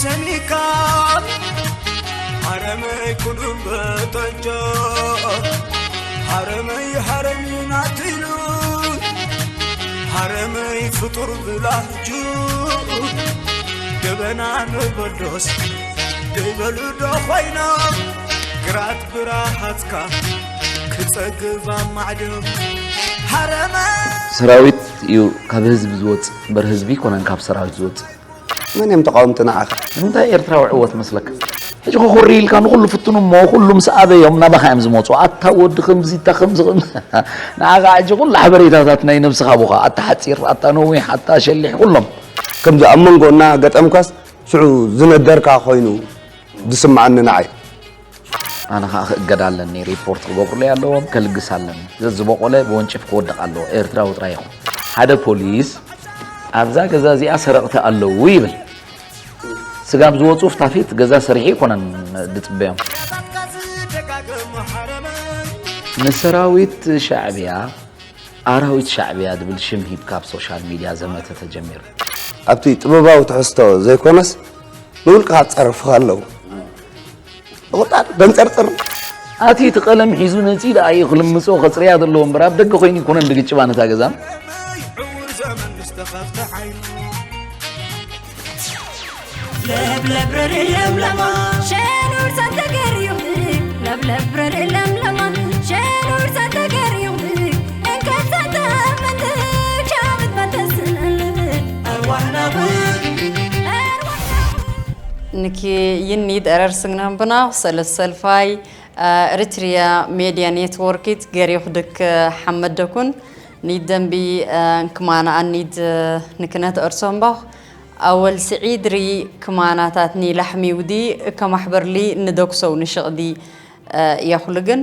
ሰሚካ ሃረመይ ኩዱም በጠንጆ ሃረመይ ሃረሚ ናትሉ ሃረመይ ፍጡር ብላህጁ ገበና ንበዶስ ደይበሉ ዶ ኮይኖም ግራት ብራሃትካ ክጸግብ ኣማዕድዮም ሃረመይ ሰራዊት እዩ ካብ ህዝቢ ዝወፅእ እምበር ህዝቢ ይኮነን ካብ ሰራዊት ዝወፅእ። መን እዮም ተቃወምቲ ንዓኻ? እንታይ ኤርትራዊ ዕወት መስለካ? ሕጂ ኮኾሪ ኢልካ ንኹሉ ፍትኑ እሞ ኩሉ ምስ ኣበዮም ናባኻ እዮም ዝመፁ። ኣታ ወዲ ከምዚ እታ ከምዚ ከም ንዓኻ ሕጂ ኩሉ ሓበሬታታት ናይ ነብስኻ ቦኻ ኣታ ሓፂር ኣታ ነዊሕ ኣታ ሸሊሕ ኩሎም ከምዚ ኣብ መንጎ እናገጠምካስ ሽዑ ዝነደርካ ኮይኑ ዝስምዓኒ ንዓይ። ኣነ ከዓ ክእገድ ኣለኒ፣ ሪፖርት ክገብሩለይ ኣለዎም፣ ከልግስ ኣለኒ። ዘዝበቆለ ብወንጭፍ ክወድቕ ኣለዎ፣ ኤርትራዊ ጥራይ ይኹን። ሓደ ፖሊስ ኣብዛ ገዛ እዚኣ ሰረቕቲ ኣለዉ ይብል። ስጋብ ዝወፁ ፍታፊት ገዛ ሰሪሑ ኣይኮነን ድፅበዮም። ንሰራዊት ሻዕብያ ኣራዊት ሻዕብያ ዝብል ሽም ሂብካ ኣብ ሶሻል ሚድያ ዘመተ ተጀሚሩ። ኣብቲ ጥበባዊ ትሕዝቶ ዘይኮነስ ንውልቅኻ ዝፀርፉኻ ኣለዉ። ብቑጣር ደንፀርፅር። ኣቲ እቲ ቀለም ሒዙ ነፂ ደኣ እዩ ክልምፆ ከፅርያ ዘለዎ እምበር ኣብ ደገ ኮይኑ ይኮነን ድግጭባ ነታ ገዛ። ለብለብ ረድእ ለምለማ ሸኑር ሳተገር ዩኽድግ ለብለብ ረድእ ለምለማ ሸኑር ሳተገር ዩኽድግ እንከት ሳተመንት ሻብት መተስነል ኣርዋሕና ብር ኣርዋሕና ብር ንኪ ይኒ ደረር ስግናን ብና ሰለስ ሰልፋይ እሪትሪያ ሜድያ ኔትወርኪት ገሪኹ ድክ ሓመደኩን ኒደንቢ እንክማና ኣኒድ ንክነት እርሶምባኹ ኣወል ስዒድ ሪ ክማናታት ኒ ላሕሚ ውዲ ከማሕበርሊ ንደኩሰው ንሽቕዲ የኹልግን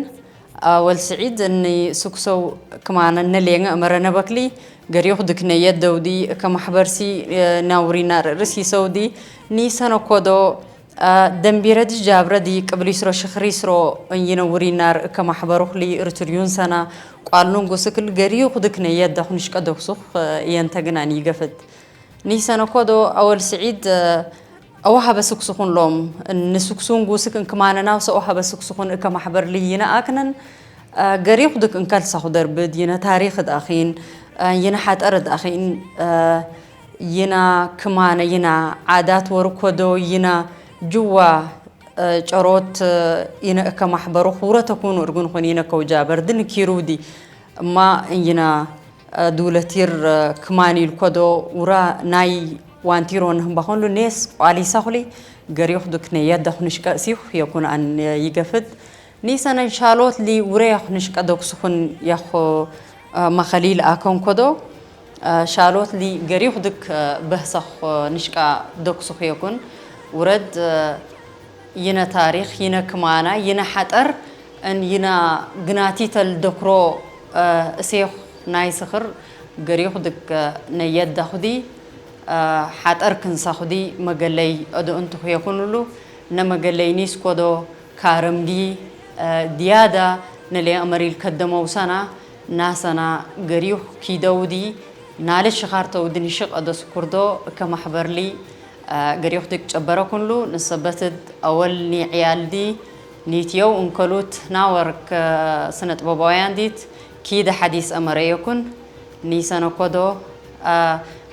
ኣወል ስዒድ ኒ ስኩሰው ክማና ነሌንገ እመረ ነበክሊ ገሪኹ ድክ ነየት ደውዲ ከማሕበርሲ ናውሪና ርእርሲ ሰውዲ ኒ ሰነኮዶ ደንቢረዲ ጃብረዲ ቅብሊስሮ ሽኽሪስሮ እንይነውሪናር ከማሕበሩኽሊ ርትርዩን ሰና ቋልኑን ጉስክል ገሪዩ ኩድክነ የደኹ ንሽቀደኩሱኽ የንተግናን ይገፍት። ኒሰነኮዶ ኣወል ስዒድ ኣወሃበ ስክሱኹን ሎም ንስክሱን ጉስክ እንክማነናው ሰ ኣወሃበ ስክሱኹን እከማሕበርሊ ይነኣክነን ገሪኹ ድክ እንከልሳኹ ደርብድ ይነ ታሪኽ ዳኺን ይነ ሓጠር ዳኺን ይና ክማነ ይና ዓዳት ወርኮዶ ይና ጅዋ ጨሮት ይነ እከ ማሕበሩ ሁረተ ኩኑ እርግን ኹን ይነ ከውጃ በርድን ኪሩዲ እማ ይና ዱለቲር ክማን ይልኮዶ ውራ ናይ ዋንቲሮ ንህምባኾንሉ ኔስ ቋሊሳኹሊ ገሪኹ ድክነ የደኹ ንሽቀእሲኹ የኩን ኣን ይገፍት ኒሰነን ሻሎት ሊ ውረ ያኹ ንሽቀ ዶክስኹን ያኹ መኸሊል ኣከንኮዶ ሻሎት ሊ ገሪኹ ድክ በህሰኽ ንሽቃ ዶክስኹ የኩን ውረድ ይነ ታሪኽ ይነ ክማና ይነ ሓጠር እን ይና ግናቲተል ደክሮ እሴኹ ናይ ስኽር ገሪኹ ድክ ነየዳኹዲ ሓጠር ክንሳኹዲ መገለይ እዶ እንትኹ የኩንሉ ነመገለይ ኒስኮዶ ካረምጊ ዲያዳ ነሌ ኣመሪል ከደመውሰና ናሰና ገሪኹ ኪደውዲ ናለ ሽኻር ተውዲ ንሽቕ እዶ ስኩርዶ እከ ማሕበርሊ ገሪኹ ድክ ጨበረኩንሉ ንሰበትድ ኣወል ኒዕያልዲ ኒትየው እንከሉት ናወርክ ስነ ጥበባውያን ዲት ኪደ ሓዲስ ኣመረ የኩን ኒሰነኮዶ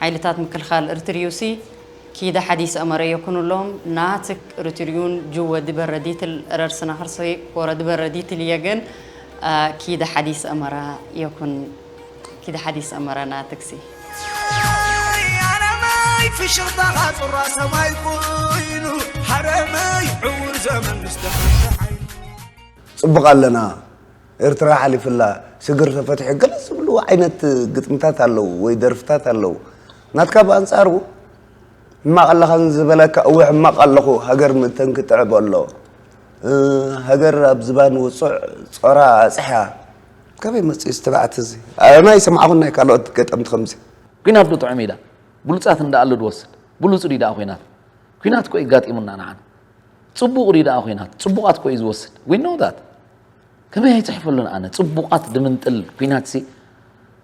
ሓይልታት ምክልኻል እርትርዩሲ ኪደ ሓዲስ ኣመረ የኩንሎም ናትክ እርትርዩን ጅወ ድበረዲትል ረርስና ኸርሶይ ኮረ ድበረዲትል የገን ኪደ ሓዲስ ኣመራ የኩን ኪደ ሓዲስ ኣመራ ናትክሲ ኣረመይ ፍሽኽታኻ ጡራ ሰማይ ኮይኑ ሃረመይ ዕውር ዘመን ምስተኸተ ዓይኑ ጽቡቕ ኣለና ኤርትራ ሓሊፍላ ሽግር ተፈቲሑ ገለ ዝብሉ ዓይነት ግጥምታት ኣለዉ ወይ ደርፍታት ኣለዉ ናትካ ብኣንጻሩ ሕማቕ ኣለኻን ዝበለካ እወ ሕማቕ ኣለኹ ሃገር ምእንተን ክጥዕብ ኣሎ ሃገር ኣብ ዝባን ውጹዕ ጾራ ኣጽሕያ ከመይ መጺኡ ዝተባዕት እዚ ኣነ ኣይሰማዕኹን ናይ ካልኦት ገጠምቲ ከምዚ ኩናት ዶ ጥዑም ኢዳ ብሉጻት እንዳ ኣሎ ዝወስድ ብሉጽ ድዩ ደኣ ኩናት ኩናት እኮ ይጋጢሙና ንዓና ጽቡቕ ድዩ ደኣ ኩናት ጽቡቓት እኮ እዩ ዝወስድ we know that ከመይ ኣይጽሕፈሉን ኣነ ጽቡቓት ድምንጥል ኩናት ሲ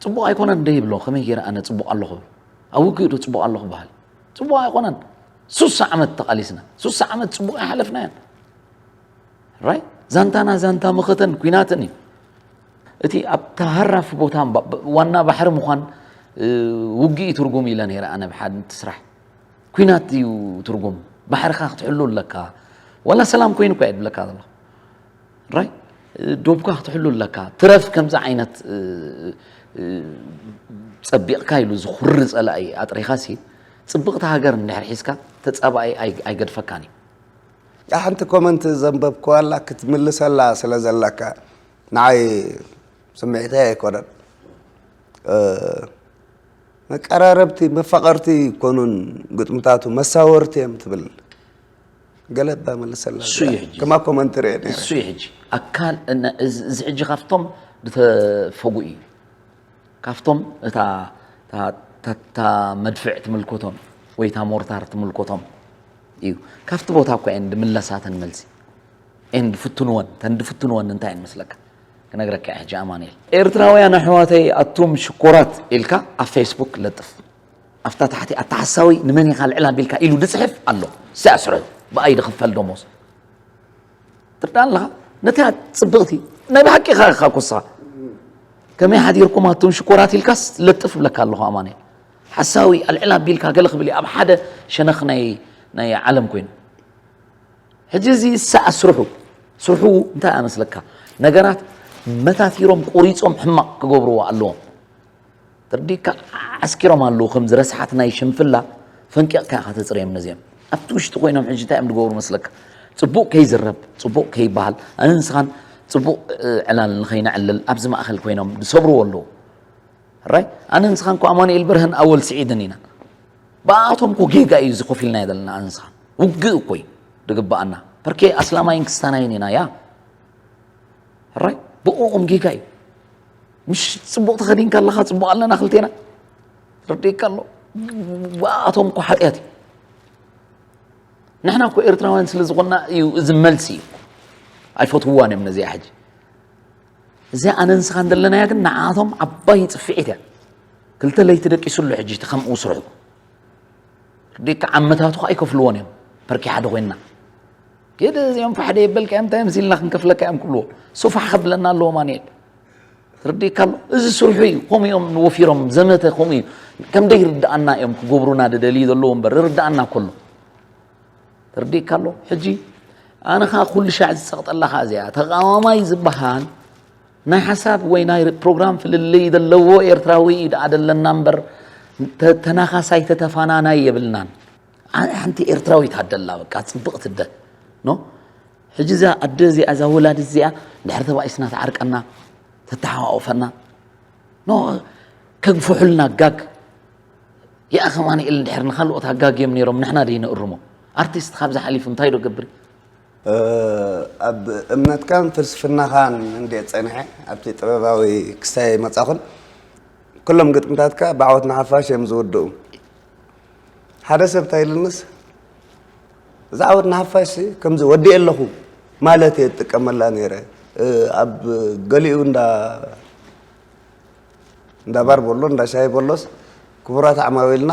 ጽቡቕ ኣይኮነን እንደ ይብሎ ከመይ ገይረ ኣነ ጽቡቕ ኣለኹ ኣብ ውግእ ዶ ጽቡቕ ኣለኹ በሃል ጽቡቕ ኣይኮነን ሱሳ ዓመት ተቓሊስና፣ ሱሳ ዓመት ጽቡቕ ኣይሓለፍናያን። ራይ ዛንታና ዛንታ መኸተን ኲናትን እዩ። እቲ ኣብታ ሃራፍ ቦታ ዋና ባሕሪ ምዃን ውግእ እዩ ትርጉም ኢለ ነይረ ኣነ ብሓንቲ ስራሕ። ኲናት እዩ ትርጉም። ባሕርኻ ክትሕሉ ኣለካ። ዋላ ሰላም ኮይኑ እኳ የድብለካ ዘሎ። ራይ ዶብካ ክትሕሉ ኣለካ። ትረፍ ከምዚ ዓይነት ጸቢቕካ ኢሉ ዝኹሪ ጸላኢ ኣጥሪኻሲ ጽብቕቲ ሃገር እንድሕር ሒዝካ ተጻባኢ ኣይገድፈካን እዩ። ሓንቲ ኮመንት ዘንበብክዋላ ክትምልሰላ ስለ ዘለካ ንዓይ ስምዒተይ ኣይኮነን። መቀራረብቲ መፋቐርቲ ይኮኑን ግጥምታቱ መሳወርቲ እዮም ትብል ገለ እባ መልሰላ። እሱ እዩ ሕጂ። ከማ ኮመንት ርኤ ነይረ። እሱ እዩ ሕጂ ኣካል እነ- እዚ እዚ ሕጂ ካብቶም ዝተፈጉ እዩ። ካብቶም እታ እታ- እታ- እታ መድፍዕ ትምልከቶም ወይ እታ ሞርታር ትምልከቶም እዩ። ካብቲ ቦታ እኳ እየን ድምለሳተን መልሲ እየን ድፍትንወን ተን ድፍትንወን እንታይ እየን መስለካ? ክነግረካ እየ ሕጂ ኣማኑኤል። ኤርትራውያን ኣሕዋተይ ኣቱም ሽኮራት ኢልካ ኣብ ፌስቡክ ለጥፍ። ኣብታ ታሕቲ ኣታ ሓሳዊ ንመን ኢኻ ልዕል ኣቢልካ ኢሉ ድጽሕፍ ኣሎ። ሲኣስርሑ ብኣይ ድኽፈል ደሞዝ ትርዳእ ኣለኻ። ነታ ጽብቕቲ ናይ ብሓቂ ኢኻ ኢኻ ኮስኻ ከመይ ሓዲርኩም ኣቱም ሽኮራት ኢልካስ ለጥፍ ብለካ ኣለኹ ኣማኑኤል። ሓሳዊ ኣልዕል ኣቢልካ ገለ ክብል እዩ ኣብ ሓደ ሸነኽ ናይ ናይ ዓለም ኮይኑ ሕጂ እዚ ሰኣ ስርሑ ስርሑ እንታይ ኣመስለካ? ነገራት መታቲሮም ቆሪጾም ሕማቕ ክገብርዎ ኣለዎም። ተርዲካ ዓስኪሮም ኣለዉ ከምዚ ረስሓት ናይ ሽንፍላ ፈንቂቕካ ኢኻ ተፅርዮም ነዚኦም ኣብቲ ውሽጢ ኮይኖም ሕጂ እንታይ እዮም ዝገብሩ መስለካ? ፅቡቅ ከይዝረብ ፅቡቅ ከይበሃል ኣነ ንስኻን ፅቡቅ ዕላል ንኸይነዕልል ኣብዚ ማእኸል ኮይኖም ዝሰብርዎ ኣለዉ። ራይ ኣነ ንስኻን ኮ ኣማኑኤል በርሀን ኣወል ስዒድን ኢና። ብኣቶም ኮ ጌጋ እዩ እዚ ኮፍ ኢልና ዘለና ኣነ ንስኻን ውግእ እኮ እዩ ዝግበኣና። ፐርኬ ኣስላማይን ክስታናይን ኢና ያ ራይ ብእኦም ጌጋ እዩ። ምሽ ፅቡቕ ተኸዲንካ ኣለኻ ፅቡቕ ኣለና ክልቴና ረዲእካ ኣሎ። ብኣቶም እኮ ሓጢኣት እዩ። ንሕና እኮ ኤርትራውያን ስለ ዝኾንና እዩ እዚ መልሲ እዩ። ኣይፈትውዋን እዮም ነዚኣ ሕጂ። እዚኣ ኣነ ንስኻን ዘለናያ ግን ንዓቶም ዓባይ ፅፍዒት እያ። ክልተ ለይቲ ደቂሱ ኣሎ ሕጂ እቲ ከምኡ ስርሑ። ርዲካ ዓመታቱ ከዓ ይከፍልዎን እዮም ፐርኪ ሓደ ኮይንና። ጌደ እዚኦም ፋሕደ የበልካ እዮም እንታይ መሲልና ክንከፍለካ እዮም ክብልዎ ሶፋሕ ከብለና ኣለዎ ማንኤል። ርዲካ ኣሎ እዚ ስርሑ እዩ። ከምኡ እዮም ወፊሮም ዘመተ ከምኡ እዩ። ከም ደይርድኣና እዮም ክገብሩና ደደልዩ ዘለዎ እምበር ርድኣና ከሎ ርዲካ ኣሎ። ሕጂ ኣነ ከዓ ኩሉ ሻዕ ዝፀቕጠላ ከዓ እዚኣ ተቃዋማይ ዝበሃል ናይ ሓሳብ ወይ ናይ ፕሮግራም ፍልልይ ዘለዎ ኤርትራዊ እዩ ደኣ ደለና እምበር ተናኻሳይ ተተፋናናይ የብልናን። ሓንቲ ኤርትራዊት ኣደላ በቃ ፅብቕቲ ኣደ ኖ ሕጂ እዛ ኣደ እዚኣ እዛ ወላዲት እዚኣ ድሕሪ ተባኢስና ተዓርቀና ተተሓዋወፈና ኖ ከግፍሑልና ጋግ የኣኸ ማንኤል እንድሕር ንኻልኦት ኣጋግዮም ነይሮም ንሕና ደይ ንእርሞ ኣርቲስት ካብዚ ሓሊፉ እንታይ ዶ ገብር ኣብ እምነትካን ፍልስፍናኻን እንዴ ጸንሐ ኣብቲ ጥበባዊ ክስታይ መጻኹን ኩሎም ግጥምታትካ ብዓወት ንሓፋሽ እዮም ዝውድኡ ሓደ ሰብ እንታይ ኢልንስ እዚ ዓወት ንሓፋሽ ከምዚ ወዲኤ ኣለኹ ማለት እየ ዝጥቀመላ ነይረ ኣብ ገሊኡ እንዳ እንዳ ባር በሎ እንዳ ሻሂ በሎስ ክቡራት ዓማዊልና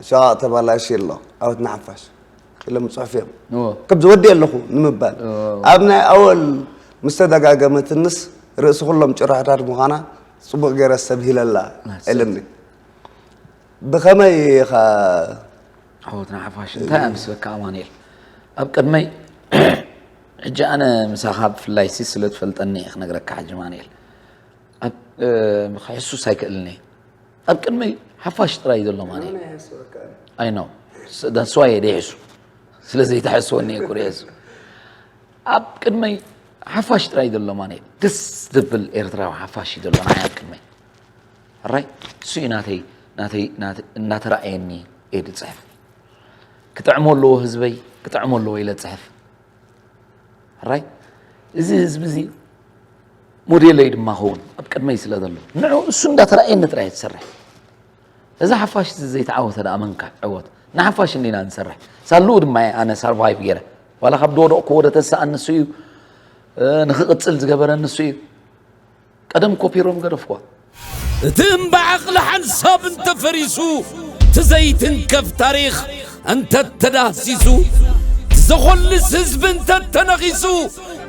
ሸቓቕ ተባላሽ ኣሎ ዓወት ንሓፋሽ ኢሎም ፅሑፍ እዮም ከምዚ ወዲ ኣለኹ ንምባል ኣብ ናይ ኣወል ምስ ተደጋገመትንስ ርእሲ ኩሎም ጭርሖታት ምዃና ፅቡቕ ገይረ ሰብ ሂለላ ኢልኒ ብኸመይ ኢኻ ዓወት ንሓፋሽ እንታይ ኣምስለካ ኣማኑኤል ኣብ ቅድመይ ሕጂ ኣነ ምሳኻ ብፍላይ ሲ ስለ ትፈልጠኒ እየ ክነግረካ ሕጂ ማንኤል ክሕሱስ ኣይክእልን እየ ኣብ ቅድመይ ሓፋሽ ጥራይ ዘሎ ማንኤል ኣይ ነው ዳስዋየ ደይሕሱ ስለ ዘይተሐስወኒ እየ ቁርሕሱ ኣብ ቅድመይ ሓፋሽ ጥራይ ዘሎ ማንኤል ደስ ዝብል ኤርትራዊ ሓፋሽ እዩ ዘሎ ንዓይ ኣብ ቅድመይ ሕራይ እሱ እዩ ናተይ ናተይ እናተረኣየኒ እየ ዝፅሕፍ ክጥዕሞ ኣለዎ ህዝበይ ክጥዕሞ ኣለዎ ኢለ ፅሕፍ ሕራይ እዚ ህዝቢ እዚ ሞዴለይ ድማ ኸውን ኣብ ቅድመይ ስለ ዘሎ ንዑ እሱ እንዳተረኣየኒ ጥራይ ትሰርሕ እዛ ሓፋሽ ዘይተዓወተ ደኣ መንካ ዕወት ንሓፋሽ እንዲና ንሰርሕ ሳልኡ ድማ ኣነ ሳርቫይቭ ገይረ ዋላ ካብ ዝወደቕኩ ወደ ተስኣ ንሱ እዩ ንክቕፅል ዝገበረ ንሱ እዩ ቀደም ኮፒሮም ገደፍኳ እቲ እምባ ዓቕሊ ሓንሳብ እንተፈሪሱ እቲ ዘይትንከፍ ታሪኽ እንተተዳህሲሱ፣ ዘኾልስ ህዝቢ እንተተነኺሱ፣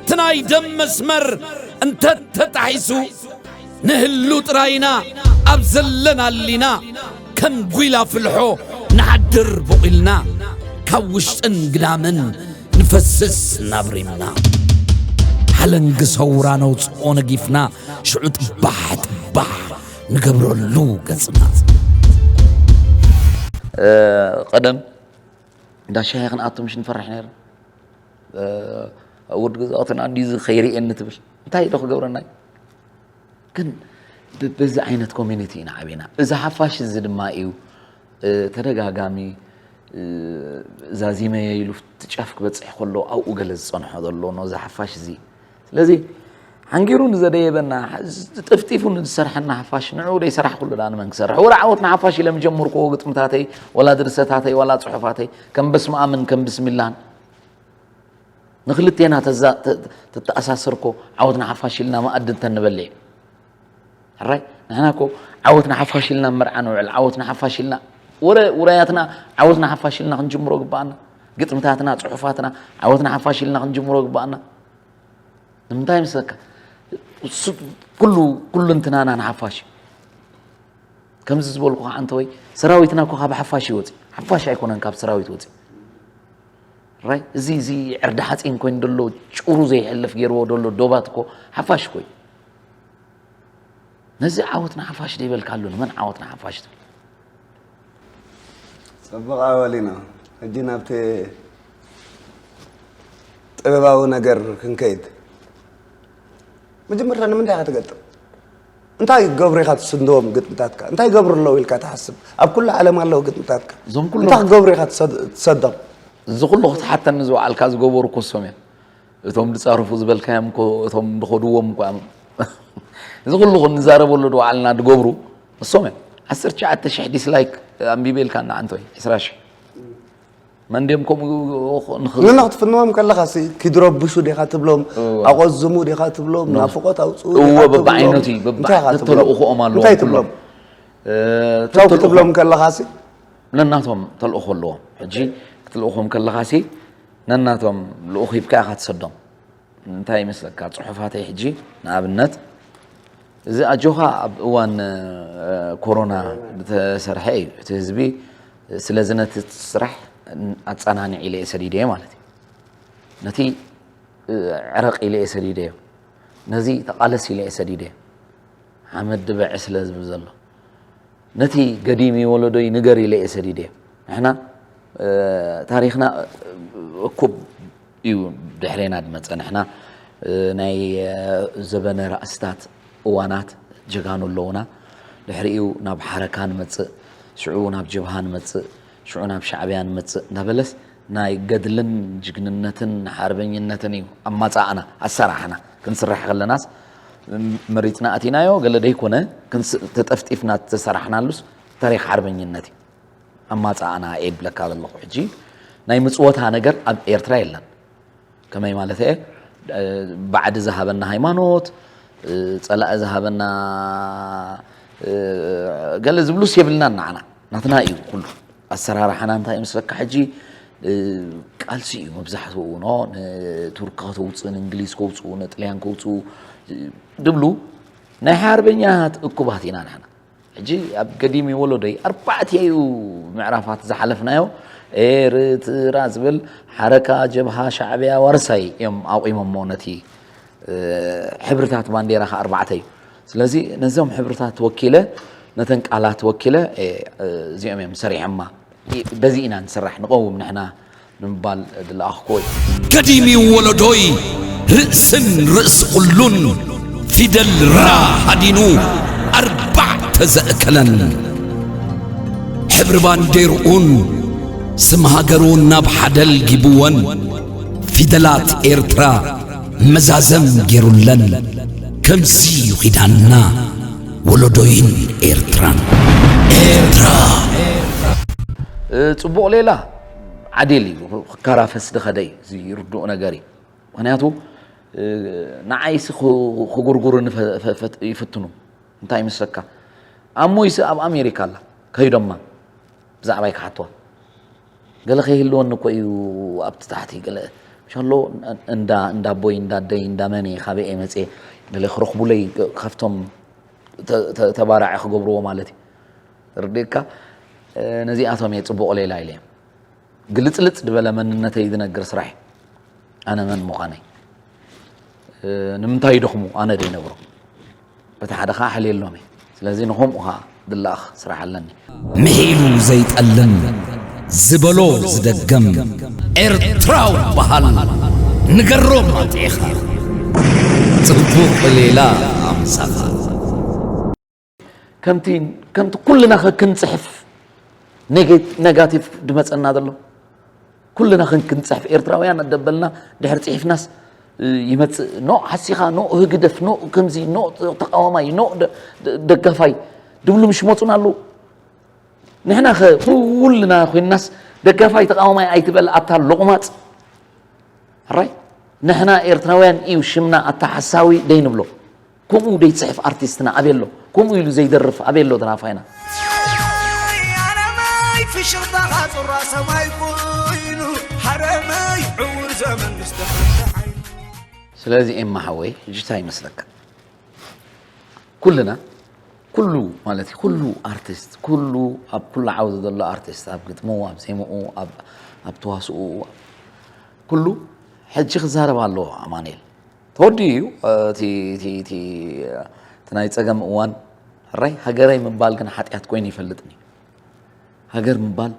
እቲ ናይ ደም መስመር እንተተጣሒሱ፣ ንህሉ ጥራይና ኣብ ዘለናሊና፣ ከም ጒላ ፍልሖ ንሓድር ቦቒልና፣ ካብ ውሽጥን ግዳምን ንፈስስ ናብ ሪምና። ሓለንጊ ሰውራ ነውፅኦ ነጊፍና፣ ሽዑ ጥባሕ ጥባሕ ንገብረሉ ገፅና። ቀደም እንዳ ሻሂ ክንኣቱ ምሽ ንፈርሕ ነይርና። ውድ ግዛትና እንዲዚ ከይርእየኒ ትብል እንታይ ዶ ክገብረና እዩ? ግን ብ- በዚ ዓይነት ኮሚኒቲ ኢና ዓቢና። እዚ ሓፋሽ እዚ ድማ እዩ ተደጋጋሚ ዛዚመየ ኢሉ ጫፍ ክበፅሕ ከሎ ኣብኡ ገለ ዝፀንሖ ዘሎ ነዚ ሓፋሽ እዚ። ስለዚ ሓንጊሩ ንዘደየበና፣ ጥፍጢፉ ንዝሰርሐና ሓፋሽ ንዕኡ ደይሰራሕኩሉ ደኣ ንመን ክሰርሕ? ወላ ዓወት ንሓፋሽ ኢለ ምጀምርክዎ ግጥምታተይ፣ ወላ ድርሰታተይ፣ ወላ ፅሑፋተይ ከም በስመኣምን ከም ብስሚላን ንክልቴና ተዛ- ተ- ተተኣሳሰርኮ ዓወት ንሓፋሽ ኢልና መኣዲ እንተንበልዕ። ሕራይ ንሕና እኮ ዓወት ንሓፋሽ ኢልና መርዓ ንውዕል፣ ዓወት ንሓፋሽ ኢልና ወረ ውራያትና ዓወት ንሓፋሽ ኢልና ክንጅምሮ ግባኣና። ግጥምታትና፣ ፅሑፋትና ዓወት ንሓፋሽ ኢልና ክንጅምሮ ግባኣና። ንምንታይ ምስለካ? እሱ ኩሉ ኩሉ እንትናና ንሓፋሽ እዩ። ከምዚ ዝበልኩ ከዓ እንተወይ ሰራዊትና እኮ ካብ ሓፋሽ ይወፅእ፣ ሓፋሽ ኣይኮነን ካብ ሰራዊት ወፅእ። ራይ እዚ እዚ ዕርዲ ሓፂን ኮይኑ ደሎ ጭሩ ዘይሕልፍ ገይርዎ ደሎ ዶባት እኮ ሓፋሽ እኮ እዩ። ነዚ ዓወት ንሓፋሽ ደይበልካሉ ንመን ዓወት ንሓፋሽ ትብል? ፅቡቕ ኣወሊና ሕጂ ናብቲ ጥበባዊ ነገር ክንከይድ። መጀመርታ ንምንታይ ኢኻ ትገጥም? እንታይ ክገብሩ ኢኻ ትስንድዎም ግጥምታትካ? እንታይ ይገብሩ ኣለዉ ኢልካ ትሓስብ? ኣብ ኩሉ ዓለም ኣለዉ ግጥምታትካ። እዞም ኩሎም እንታይ ክገብሩ ኢኻ ትሰድ- ትሰዶም? እዚ ኩሉ ክትሓተኒ ዝወዓልካ ዝገበሩ እኮ እሶም እዮም። እቶም ዝፃረፉ ዝበልካዮም እኮ እቶም ዝኸድዎም እኮ እዮም። እዚ ኩሉ ንዛረበሉ ዝወዓልና ዝገብሩ እሶም እዮም። ዓሰርተ ትሽዓተ ሽሕ ዲስላይክ ኣንቢበ ኢልካ እና ዓንቶይ ዕስራ ሽሕ መን ድዮም ከምኡ ንኽ- ንኖ ክትፍንዎም ከለኻ ሲ ኪድረብሹ ዲኻ ትብሎም እወ። ኣቆዝሙ ዲኻ ትብሎም ኖ። ናፍቆት ኣውፅኡ እወ ዲኻ ትብሎም? በብዓይነቱ እዩ፣ በብዓ- እንታይ ኢኻ ትብሎም? ተልእኾኦም ኣለዎም እንታይ ኩሎም። ትብሎም? እ፣ ቻው ተልእኾ- ክትብሎም ከለኻ ሲ ነናቶም ተልእኾ ኣለዎም። ሕጂ ክትልእኾም ከለኻ ሲ ነናቶም ልኡኽ ሂብካ ኢኻ ትሰዶም። እንታይ ይመስለካ? ጽሑፋተይ ሕጂ ንኣብነት እዚ ኣጆኻ ኣብ እዋን እ፣ ኮሮና ዝተሰርሐ እዩ። እቲ ህዝቢ ስለዚ ነቲ ስራሕ ኣጸናንዕ ኢለ እየ ሰዲደዮ ማለት እዩ። ነቲ እ፣ ዕረቕ ኢለ እየ ሰዲደዮ። ነዚ ተቓለስ ኢለ እየ ሰዲደዮ። ሓመድ ድበዐ ስለ ዝብል ዘሎ ነቲ ገዲሚ ወለዶይ ንገር ኢለ እየ ሰዲደዮ። ንሕና እ፣ ታሪኽና እኩብ እዩ ድሕሬና ዝመፀ። ንሕና እ፣ ናይ እ፣ ዘበነ ራእስታት እዋናት ጀጋኑ ኣለዉና። ድሕሪኡ ናብ ሓረካ ንመፅእ፣ ሽዑ ናብ ጀብሃ ንመፅእ፣ ሽዑ ናብ ሻዕብያ ንመፅእ እንዳበለስ ናይ ገድልን ጅግንነትን ሓርበኝነትን እዩ ኣማፃእና ኣሰራሕና። ክንስራሕ ከለናስ መሪፅና ኣቲናዮ ገለ ደይኮነ ክንስ- ተጠፍጢፍና ዝተሰራሕናሉስ ታሪክ ሓርበኝነት እዩ ኣማፃእና እየ ብለካ ዘለኹ። ሕጂ ናይ ምፅወታ ነገር ኣብ ኤርትራ የለን። ከመይ ማለት እየ? ባዕዲ ዝሃበና ሃይማኖት፣ ፀላኢ ዝሃበና ገለ ዝብሉስ የብልናን ንዓና። ናትና እዩ ኩሉ። ኣሰራርሓና እንታይ ይመስለካ ሕጂ? ቃልሲ እዩ መብዛሕትኡ ኖ ንቱርክ ከተውፅእ ንእንግሊዝ ከውፅኡ ንጥልያን ከውፅኡ ድብሉ ናይ ሓርበኛት እኩባት ኢና ንሕና። ሕጂ ኣብ ገዲሚ ወለዶይ ኣርባዕቲኡ ምዕራፋት ዝሓለፍናዮ ኤርትራ ዝብል ሓረካ ጀብሃ ሻዕብያ ዋርሳይ እዮም ኣቑሞሞ ነቲ ሕብርታት ባንዴራ ከ ኣርባዕተ እዩ። ስለዚ ነዞም ሕብርታት ወኪለ ነተን ቃላት ወኪለ እዚኦም እዮም ሰሪሖማ። በዚ ኢና ንስራሕ ንቐውም ንሕና ንምባል ዝለኣኽኩዎ እዩ። ገዲሚ ወለዶይ ርእስን ርእሲ ኩሉን ፊደል ራ ሃዲኑ ኣርባዕተ ዘእከለን ሕብሪ ባንዴርኡን ስም ሃገሩን ናብ ሓደ ኣልጊብወን ፊደላት ኤርትራ መዛዘም ገይሩለን ከምዚ እዩ ኺዳንና ወለዶይን ኤርትራን ኤርትራ ጽቡቕ ሌላ ዓዲል እዩ ክከራፈስ ዝኸደ እዩ እዚ ርዱእ ነገር እዩ ምክንያቱ ንዓይሲ ክጉርጉሩኒ ይፍትኑ እንታይ ይመስለካ ኣሞይሲ ኣብ ኣሜሪካ ኣላ ከይዶማ ብዛዕባይ ክሓትዋ ገለ ከይህልወኒ እኮ እዩ ኣብቲ ታሕቲ ገለ ሻሎ እንዳ እንዳ ኣቦይ እንዳ ኣደይ እንዳ መን እየ ካበይ እየ መፅየ ገለ ክረኽቡለይ ካብቶም ተ- ተ- ተባራዒ ክገብርዎ ማለት እዩ። ርድእካ ነዚኣቶም እየ ፅቡቕ ሌላ ኢለ እዮም ግልፅልፅ ዝበለ መንነተይ ዝነግር ስራሕ እዩ። ኣነ መን ምዃነይ ንምንታይ ይደኽሙ ኣነ ደይነብሮ በቲ ሓደ ከዓ ሕልየሎም እየ። ስለዚ ንኸምኡ ከዓ ዝለኣኽ ስራሕ ኣለኒ። ምሒሉ ዘይጠልም ዝበሎ ዝደግም ኤርትራዊ በሃል ንገሮም ኣጥዒኻ ጽቡቕ ሌላ ኣምሳኻ። ከምቲ ከምቲ ኩልና ከክንፅሕፍ ኔጌ- ነጋቲቭ ድመፀና ዘሎ ኩልና ክንክንፅሕፍ ኤርትራውያን ኣደበልና ድሕር ፅሒፍናስ ይመፅእ ኖ ሓሲኻ ኖ ህግደፍ ኖ ከምዚ ኖ ተቃዋማይ ኖ ደጋፋይ ድብሉ ምሽ መፁና ኣለዉ። ንሕና ኸ ኩልና ኮይንናስ ደጋፋይ ተቃዋማይ ኣይትበል ኣታ ሎቕማፅ። ሕራይ ንሕና ኤርትራውያን እዩ ሽምና ኣታ ሓሳዊ ደይንብሎ። ከምኡ ደይፅሕፍ ኣርቲስትና ኣበይ ኣሎ? ከምኡ ኢሉ ዘይደርፍ ኣበይ ኣሎ ደራፋይና? ስለዚ ኤማ ሓወይ ሕጂ እንታይ ይመስለካ? ኩልና ኩሉ ማለት እዩ ኩሉ ኣርቲስት ኩሉ ኣብ ኩሉ ዓውዲ ዘሎ ኣርቲስት ኣብ ግጥሙ ኣብ ዜምኡ ኣብ ተዋስኡ ኩሉ ሕጂ ክዛረብ ኣለዎ ኣማኑኤል። ተወዲኡ እዩ እቲ ናይ ፀገም እዋን። ሕራይ ሃገረይ ምባል ግን ሓጢኣት ኮይኑ ይፈልጥኒ። ሃገር ምባል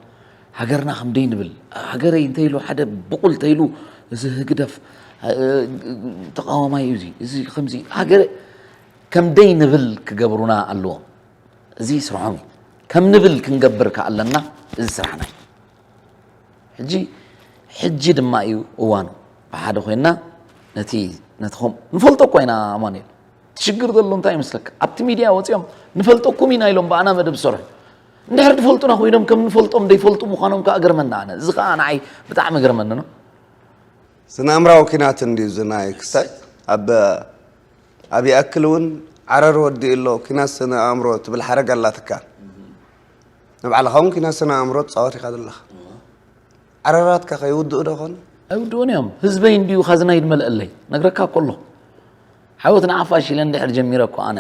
ሃገርና ከምደይ ንብል ሃገረይ እንተይሉ ሓደ ብቁል ተይሉ እዚ ህግደፍ ተቃዋማይ እዩ እዚ እዚ ከምዚ ሃገረ ከምደይ ንብል ክገብሩና ኣለዎም። እዚ ስርሖም እዩ። ከም ንብል ክንገብር ከኣለና እዚ ስራሕና እዩ። ሕጂ ሕጂ ድማ እዩ እዋኑ። ብሓደ ኮይንና ነቲ ነቲ ከም ንፈልጦ እኮ ኢና ኣማኑኤል። እቲ ሽግር ዘሎ እንታይ ይመስለካ? ኣብቲ ሚድያ ወፂኦም ንፈልጠኩም ኢና ኢሎም ብኣና መደብ ዝሰርሑ እንድሕር ዝፈልጡና ኮይኖም ከም ንፈልጦም ደይፈልጡ ምዃኖም ከዓ እገርመና ኣነ። እዚ ከዓ ንዓይ ብጣዕሚ እገርመኒ ነው። ስነ ኣእምራዊ ኪናት እንድዩ ዝናይ ክሳይ ኣብ ኣብ ይኣክል እውን ዓረር ወዲኡ ኣሎ ኪናት ስነ ኣእምሮ ትብል ሓረግ ኣላትካ ንባዕልኻ እውን ኪናት ስነ ኣእምሮ ትፃወት ኢኻ ዘለኻ ዓረራትካ ከይውድኡ ዶ ኾኑ ኣይውድኡን እዮም ህዝበይ እንድዩ ካዝናይ ድመልአለይ ነግረካ ከሎ ሓወት ንዓፋሽ ኢለ እንድሕር ጀሚረ እኮ ኣነ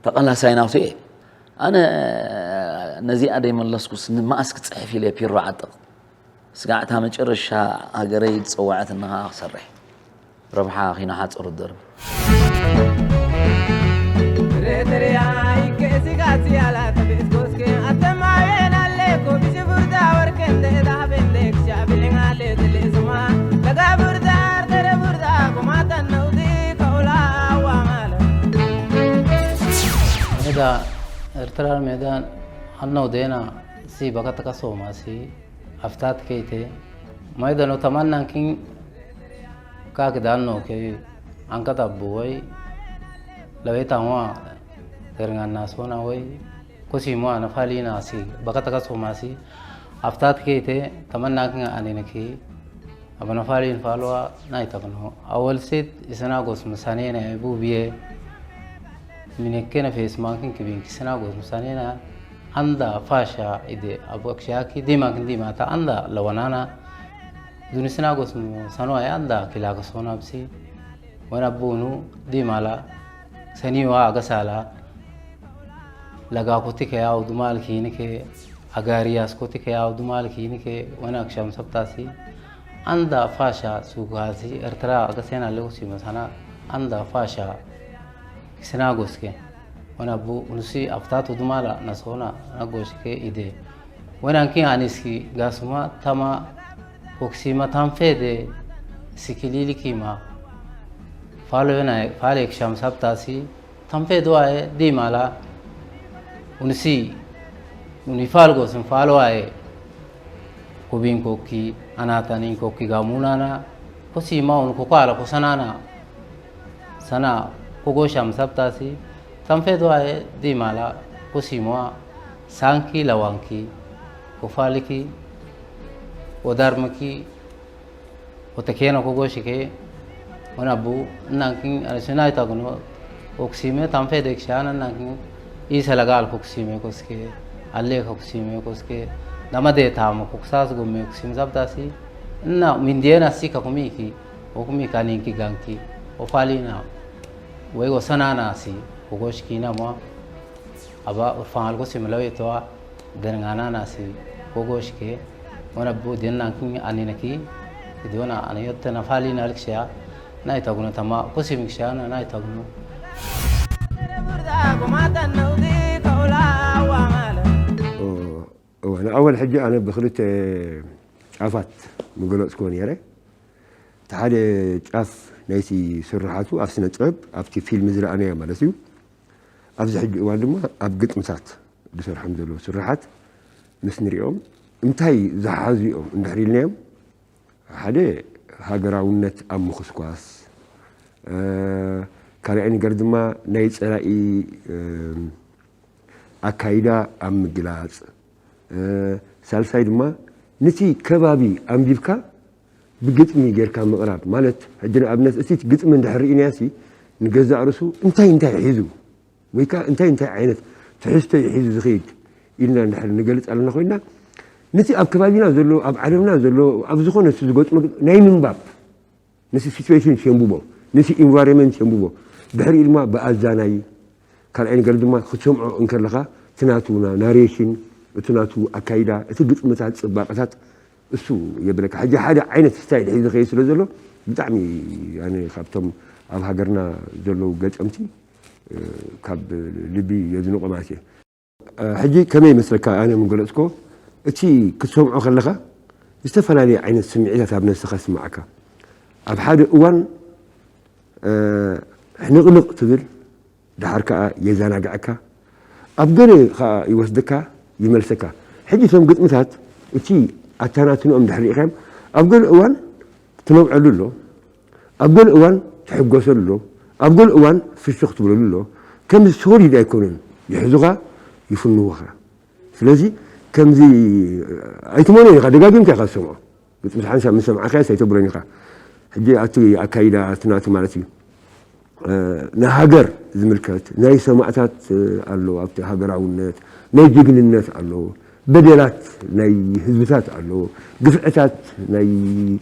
ተቐላሳይ ናቱ እየ ኣነ ነዚኣ ደይመለስኩስ ንመኣስ ክፅሕፍ ኢለ ፒሮ ዓጥቕ ስጋዕ እታ መጨረሻ ሃገረይ ዝፀወዐትኒ ከዓ ክሰርሕ ረብሓ ኺናሓፀሩ ደርቢ ሜዳ ኤርትራ ሜዳ ኣነው ዴና ሲ በከተከሶማ ሲ ኣፍታት ከይቴ ማይደኖ ተማናንኪን ካክዳኖ ከ ኣንቀጣቡ ወይ ለቤታዋ ተርንጋናሶና ወይ ኮሲሞ ኣነፋሊና ሲ በከተከሶማ ሲ ኣፍታት ከይቴ ተመናክን ኣኔነኪ ኣበነፋሊን ፋልዋ ናይ ተክኖ ኣወልሴት የሰናጎስ ምሳኔ ናይ ቡብዬ ሚነኬነ ፌስ ማንክን ክቢንኪ ሰናጎስ ምሳኔና ኣንዳ ፋሻ ኢደ ኣቦክሻኪ ዲማክን ዲማታ ኣንዳ ለወናና ዱኒስና ጎስኑ ሰኖ ኣይ ኣንዳ ኪላከ ሶና ብሲ ወና ቡኑ ዲማላ ሰኒዋ ኣገሳላ ለጋኩቲ ከያው ዱማል ኪኒከ ኣጋሪያስ ኮቲ ከያው ዱማል ኪኒከ ወና ክሻም ሰብታሲ ኣንዳ ፋሻ ሱጋሲ ኤርትራ ኣገሴና ለውሲ መሳና ኣንዳ ፋሻ ኪስና ጎስከ ወና ቡ ኑሲ ኣፍታቱ ዱማላ ነሶና ነጎሽከ ኢደ ወናንኪ ኣኒስኪ ጋሱማ ታማ ኮክሲማ ታንፌ ደ ሲኪሊሊኪማ ፋሎ ናይ ፋሌክ ሻምሳብ ታሲ ታንፌ ዱዋየ ዲማላ ኡንሲ ኡኒፋልጎስን ፋሎዋየ ኮቢን ኮኪ ኣናታኒን ኮኪ ጋሙናና ኮሲማ ኡን ኮኳለ ኮሰናና ሰና ኮጎ ሻምሳብ ታሲ ታንፌ ዱዋየ ዲማላ ኮሲሞዋ ሳንኪ ለዋንኪ ኮፋልኪ ኦዳርምኪ ኦተኬነ ኮጎሽኬ ኦናቡ እናንኪ ኣነሽናይታግኖ ኦክሲሜ ታንፌ ደክሻን እናንኪ ኢሰለጋል ኮክሲሜ ኮስኬ ኣሌ ኮክሲሜ ኮስኬ Nama de tama kuksa su gome kusim zabdasi. Na mindena si ka kumiki. O kumika ninki ganki. O falina. Wego sanana si. Kugoshki nama. Aba urfan algo simlawe toa. Dengana nasi. Kugoshke. Wana bu denanki aninaki. Idona aniyotena falina alkshia. ናይ ተጉኑ ተማ ኩሲም ክሻና ናይ ተጉኑ እወ፣ ንኣወል ሕጂ ኣነ ብክልተ ጫፋት ምገለጽክዎ ነይረ። እቲ ሓደ ጫፍ ናይቲ ስርሓቱ ኣብ ስነ ጥበብ ኣብቲ ፊልም ዝረኣናዮ ማለት እዩ። ኣብዚ ሕጂ እዋን ድማ ኣብ ግጥምታት ዝሰርሖም ዘለዉ ስርሓት ምስ ንሪኦም እንታይ ዝሓዙ እዮም እንድሕር ኢልናዮም ሓደ ሃገራውነት ኣብ ምኹስኳስ፣ ካልኣይ ነገር ድማ ናይ ፀላኢ ኣካይዳ ኣብ ምግላፅ፣ ሳልሳይ ድማ ነቲ ከባቢ ኣንቢብካ ብግጥሚ ጌርካ ምቕራብ ማለት ሕጂ ንኣብነት እቲ ግጥሚ እንድሕር ርኢናዮ ሲ ንገዛእ ርእሱ እንታይ እንታይ ሒዙ ወይ ከዓ እንታይ እንታይ ዓይነት ትሕዝቶ እዩ ሒዙ ዝኸይድ ኢልና እንድሕር ንገልፅ ኣለና ኮይና ነቲ ኣብ ከባቢና ዘሎ ኣብ ዓለምና ዘሎ ኣብ ዝኾነ እቲ ዝገጥሞ ናይ ምንባብ ነቲ situation የንብቦ ነቲ environment የንብቦ ድሕሪኡ ድማ ብኣዛናይ ካልኣይ ነገር ድማ ክትሰምዖ እንከለኻ እቲ ናቱ ናሬሽን እቲ ናቱ ኣካይዳ እቲ ግጥምታት ፅባቐታት እሱ የብለካ ሕጂ ሓደ ዓይነት style ሒዙ ከይድ ስለ ዘሎ ብጣዕሚ ኣነ ካብቶም ኣብ ሃገርና ዘለዉ ገጠምቲ ካብ ልቢ የድንቆ ማለት እየ ሕጂ ከመይ ይመስለካ ኣነ ምገለፅኮ እቲ ክትሰምዖ ከለኻ ዝተፈላለየ ዓይነት ስምዒታት ኣብ ነስኻ ስማዓካ ኣብ ሓደ እዋን ሕንቕንቕ ትብል ደሓር ከዓ የዘናግዐካ ኣብ ገለ ከዓ ይወስደካ ይመልሰካ ሕጂ እቶም ግጥምታት እቲ ኣታናትንኦም ድሕር ሪኢኻዮም ኣብ ገለ እዋን ትነብዐሉ ኣሎ ኣብ ገለ እዋን ትሕጎሰሉ ኣሎ ኣብ ገለ እዋን ፍሽኽ ትብለሉ ኣሎ ከምዚ ሶሊድ ኣይኮኑን ይሕዙኻ ይፍንውኻ ስለዚ ከምዚ ኣይትመኖ ኢኻ ደጋጊምካ ኢኻ ዝሰምዖ ግጥምቲ ሓንሳብ ምስ ሰምዓኻያስ ኣይተብሎን ኢኻ ሕጂ ኣቲ ኣካይዳ ኣቲ ናቱ ማለት እዩ ንሃገር ዝምልከት ናይ ሰማእታት ኣሎ ኣብቲ ሃገራውነት ናይ ጅግንነት ኣሎ በደላት ናይ ህዝብታት ኣሎ ግፍዕታት ናይ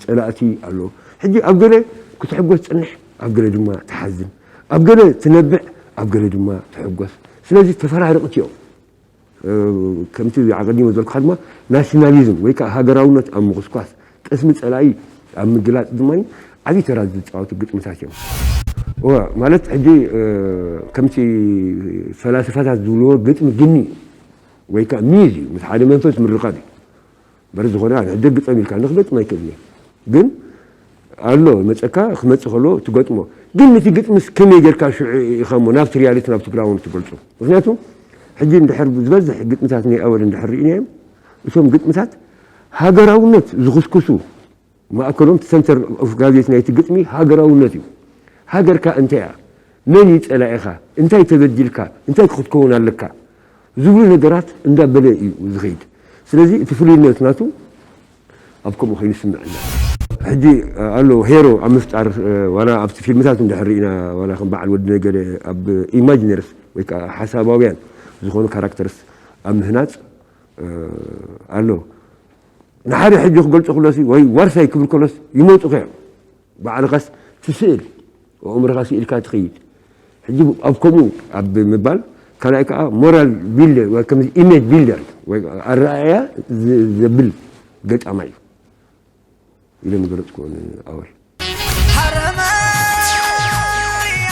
ፀላእቲ ኣሎ ሕጂ ኣብ ገለ ክትሕጎስ ፅንሕ ኣብ ገለ ድማ ትሓዝን ኣብ ገለ ትነብዕ ኣብ ገለ ድማ ትሕጎስ ስለዚ ተፈራርቕቲ እዮም ከምቲ ኣቐዲሞ ዝበልኩኻ ድማ ናሽናሊዝም ወይ ከዓ ሃገራውነት ኣብ ምኹስኳስ ጠስሚ ፀላኢ ኣብ ምግላፅ ድማ ዓብዪ ተራ ዝፃወቱ ግጥምታት እዮም ማለት ሕጂ ከምቲ ፈላስፋታት ዝብልዎ ግጥሚ ግኒ ወይ ከዓ ሚዝ እዩ ምስ ሓደ መንፈስ ምርኻብ እዩ በረ ዝኾነ ኣነ ሕጂ ግጠም ኢልካ ንክገጥም ኣይክእልን እየ ግን ኣሎ መፀካ ክመፅእ ከሎ ትገጥሞ ግን ነቲ ግጥምስ ከመይ ጌርካ ሽዑ ኢኻሞ ናብቲ ሪያሊቲ ናብቲ ግራውንድ ትገልፆ ምክንያቱ ሕጂ እንድሕር ዝበዝሕ ግጥምታት ናይ ኣወል እንድሕር ርኢናዮም እቶም ግጥምታት ሃገራውነት ዝኹስኩሱ ማእከሎም ሰንተር ኦፍ ጋዜት ናይቲ ግጥሚ ሃገራውነት እዩ ሃገርካ እንታይ እያ መን እዩ ፀላኢኻ እንታይ ተበዲልካ እንታይ ክትከውን ኣለካ ዝብሉ ነገራት እንዳበለ እዩ ዝኸይድ ስለዚ እቲ ፍሉይነት ናቱ ኣብ ከምኡ ኮይኑ ይስምዐና ሕጂ ኣሎ ሄሮ ኣብ ምፍጣር ዋላ ኣብቲ ፊልምታት እንድሕር ርኢና ዋላ ከም በዓል ወዲ ነገደ ኣብ ኢማጂነርስ ወይ ከዓ ሓሳባውያን ዝኾኑ ካራክተርስ ኣብ ምህናፅ ኣሎ ንሓደ ሕጂ ክገልፆ ክሎሲ ወይ ዋርሳይ ክብል ከሎስ ይመፁ ከዮም ባዕልኻስ ትስእል ኣእምሮኻ ስኢልካ ትኸይድ ሕጂ ኣብ ከምኡ ኣብ ምባል ካልኣይ ከዓ ሞራል ቢልደር ወይ ከም ኢሜጅ ቢልደር ወይ ኣረኣያ ዘብል ገጣማ እዩ ኢለ ምገለፅኩ ኣወል ሓረመይ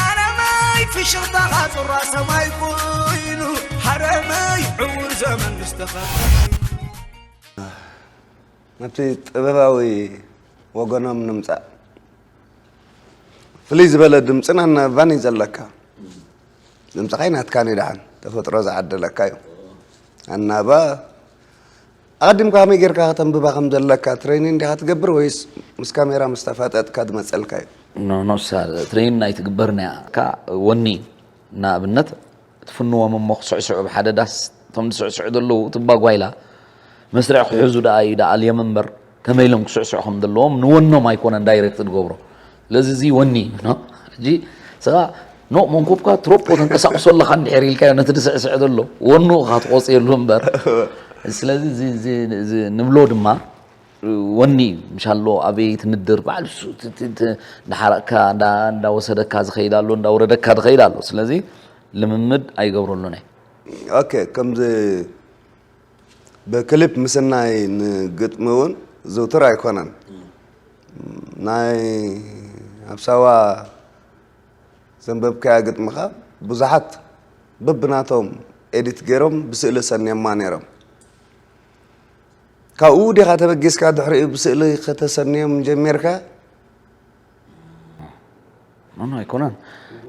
ኣረመይ ፍሽኽታኻ ፁራ ሰማይ ኮይኑ ሓረመይ ዕውር ዘመን ምስተኸ ናብቲ ጥበባዊ ወገኖም ንምፃእ ፍልይ ዝበለ ድምፅን ኣናብባን እዩ ዘለካ ድምፅኻ ናትካን እዩ ደሓን ተፈጥሮ ዝዓደለካ እዩ ኣናባ ኣቐዲምካ ከመይ ጌርካ ከተንብባ ከም ዘለካ ትሬኒን ዲኻ ትገብር ወይስ ምስ ካሜራ ምስ ተፋጠጥካ ዝመፀልካ እዩ ኖሳ ትሬኒን ኣይትግበርን እያ ካ ወኒ ንኣብነት ትፍንዎም እሞ ክስዕስዑ ብሓደ ዳስ እቶም ዝስዕስዑ ዘለዉ ትባጓይላ መስርዕ ክሕዙ ደኣ እዩ ደኣ ኣልዮም እምበር ከመይ ኢሎም ክስዕስዑ ከም ዘለዎም ንወኖም ኣይኮነን ዳይሬክት ዝገብሮ ስለዚ እዚ ወኒ እዩ ሕጂ ስኻ ኖ መንኮብካ ትሮፖ ተንቀሳቅሶ ኣለኻ እንድሕር ኢልካዮ ነቲ ዝስዕስዕ ዘሎ ወኑ ኢኻ ትቆፅየሉ እምበር ስለዚ እዚ- እዚ- እዚ ንብሎ ድማ ወኒ ምሻሎ ኣበይ ትንድር ባዕሉ ሱ- ት- ት- ት- እንዳሓረቕካ እንዳ- እንዳወሰደካ ዝኸይድ ኣሎ እንዳወረደካ ዝኸይድ ኣሎ። ስለዚ ልምምድ ኣይገብረሉን እየ። ኦኬ ከምዚ ብክሊፕ ምስናይ ንግጥሚ እውን ዝውትር ኣይኮነን። ናይ ኣብ ሳዋ ዘንበብካያ ግጥምኻ ብዙሓት በብናቶም ኤዲት ገይሮም ብስእሊ ሰንዮማ ነይሮም። ካብኡ ዲኻ ተበጊስካ ድሕሪኡ ብስእሊ ከተሰንዮም ጀሚርካ? ኖኖ ኣይኮነን።